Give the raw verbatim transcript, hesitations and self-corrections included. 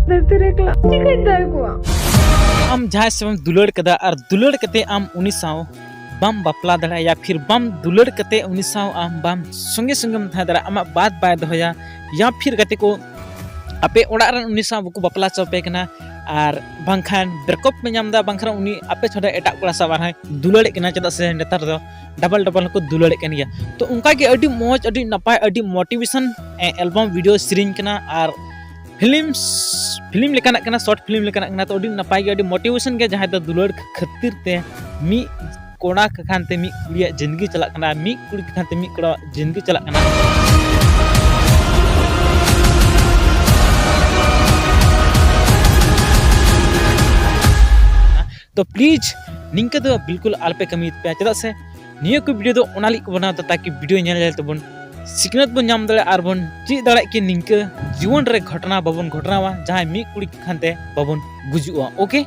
ᱫᱷᱟᱹᱨᱛᱤ ᱨᱮ ᱮᱠᱞᱟ ᱪᱤᱠᱟᱹᱧ ᱛᱟᱦᱮᱸ ᱠᱚᱜᱼᱟ? ᱟᱢ ᱡᱟᱦᱟᱸᱭ ᱥᱟᱶ ᱮᱢ ᱫᱩᱞᱟᱹᱲ ᱠᱟᱫᱟ ᱟᱨ ᱫᱩᱞᱟᱹᱲ ᱠᱟᱛᱮ ᱟᱢ ᱩᱱᱤ ᱥᱟᱶ ᱵᱟᱢ ᱵᱟᱯᱞᱟ ᱫᱟᱲᱮᱭᱟᱜᱼᱟ, ᱯᱷᱤᱨ ᱵᱟᱢ ᱫᱩᱞᱟᱹᱲ ᱠᱟᱛᱮ ᱩᱱᱤ ᱥᱟᱶ ᱟᱢ ᱵᱟᱢ ᱥᱚᱸᱜᱮ ᱥᱚᱸᱜᱮᱢ ᱛᱟᱦᱮᱸ ᱫᱟᱲᱮᱭᱟᱜᱼᱟ, ᱟᱢᱟᱜ ᱵᱟᱫ ᱵᱟᱭ ᱫᱚᱦᱚᱭᱟ, ᱭᱟ ᱯᱷᱤᱨ ᱜᱟᱛᱮ ᱠᱚ ᱟᱯᱮ ᱚᱲᱟᱜ ᱨᱮᱱ ᱩᱱᱤ ᱥᱟᱶ ᱵᱟᱠᱚ ᱵᱟᱯᱞᱟ ᱦᱚᱪᱚ ᱟᱯᱮ ᱠᱟᱱᱟ, ᱟᱨ ᱵᱟᱝᱠᱷᱟᱱ ᱵᱨᱮᱠᱚᱯ ᱯᱮ ᱧᱟᱢ ᱮᱫᱟ, ᱵᱟᱝᱠᱷᱟᱱ ᱩᱱᱤ ᱟᱯᱮ ᱪᱷᱟᱰᱟ ᱮᱴᱟᱜ ᱠᱚᱲᱟ ᱥᱟᱶ ᱟᱨᱦᱚᱸᱭ ᱫᱩᱞᱟᱹᱲᱮᱫ ᱠᱟᱱᱟ, ᱪᱮᱫᱟᱜ ᱥᱮ ᱱᱮᱛᱟᱨ ᱫᱚ ᱰᱟᱵᱚᱞ ᱰᱟᱵᱚᱞ ᱦᱚᱸᱠᱚ ᱫᱩᱞᱟᱹᱲᱮᱫ ᱠᱟᱱ ᱜᱮᱭᱟ᱾ ᱛᱚ ᱚᱱᱠᱟᱜᱮ ᱟᱹᱰᱤ ᱢᱚᱡᱽ, ᱟᱹᱰᱤ ᱱᱟᱯᱟᱭ, ᱟᱹᱰᱤ ᱢᱳᱴᱤᱵᱷᱮᱥᱚᱱ ᱮᱞᱵᱟᱢ ᱵᱷᱤᱰᱤᱭᱳ ᱥᱮᱨᱮᱧ ᱠᱟᱱᱟ, ᱟᱨ ᱯᱷᱤᱞᱢ ᱯᱷᱤᱞᱢ ᱞᱮᱠᱟᱱᱟᱜ ᱠᱟᱱᱟ, ᱥᱚᱨᱴ ᱯᱷᱤᱞᱢ ᱞᱮᱠᱟᱱᱟᱜ ᱠᱟᱱᱟ᱾ ᱛᱚ ᱟᱹᱰᱤ ᱱᱟᱯᱟᱭ ᱜᱮ, ᱟᱹᱰᱤ ᱢᱳᱴᱤᱵᱷᱮᱥᱚᱱ ᱜᱮ, ᱡᱟᱦᱟᱸᱭ ᱫᱚ ᱫᱩᱞᱟᱹᱲ ᱠᱷᱟᱹᱛᱤᱨ ᱛᱮ ᱢᱤᱫ ᱠᱚᱲᱟ ᱠᱷᱟᱱ ᱛᱮ ᱢᱤᱫ ᱠᱩᱲᱤᱭᱟᱜ ᱡᱤᱱᱫᱜᱤ ᱪᱟᱞᱟᱜ ᱠᱟᱱᱟ, ᱢᱤᱫ ᱠᱩᱲᱤ ᱠᱷᱟᱱ ᱛᱮ ᱢᱤᱫ ᱠᱚᱲᱟᱣᱟᱜ ᱡᱤᱱᱫᱜᱤ ᱪᱟᱞᱟᱜ ᱠᱟᱱᱟ᱾ ᱛᱚ ᱯᱞᱤᱡᱽ ᱱᱤᱝᱠᱟᱹ ᱫᱚ ᱵᱤᱞᱠᱩᱞ ᱟᱞᱚᱯᱮ ᱠᱟᱹᱢᱤ ᱛᱟᱯᱮᱭᱟ, ᱪᱮᱫᱟᱜ ᱥᱮ ᱱᱤᱭᱟᱹ ᱠᱚ ᱵᱷᱤᱰᱤᱭᱳ ᱫᱚ ᱚᱱᱟ ᱞᱟᱹᱜᱤᱫ ᱠᱚ ᱵᱮᱱᱟᱣ ᱮᱫᱟ, ᱛᱟᱠᱤ ᱵᱷᱤᱰᱤᱭᱳ ᱧᱮᱞ ᱧᱮᱞ ᱛᱮᱵᱚᱱ ᱥᱤᱠᱷᱱᱟᱹᱛ ᱵᱚᱱ ᱧᱟᱢ ᱫᱟᱲᱮᱭᱟᱜᱼᱟ ᱟᱨ ᱵᱚᱱ ᱪᱮᱫ ᱫᱟᱲᱮᱭᱟᱜ ᱠᱤ ᱱᱤᱝᱠᱟᱹ ᱡᱤᱭᱚᱱ ᱨᱮ ᱜᱷᱚᱴᱚᱱᱟ ᱵᱟᱵᱚᱱ ᱜᱷᱚᱴᱚᱱᱟᱣᱟ, ᱡᱟᱦᱟᱸᱭ ᱢᱤᱫ ᱠᱩᱲᱤ ᱠᱷᱟᱱ ᱛᱮ ᱵᱟᱵᱚᱱ ᱜᱩᱡᱩᱜᱼᱟ᱾ ᱳᱠᱮ,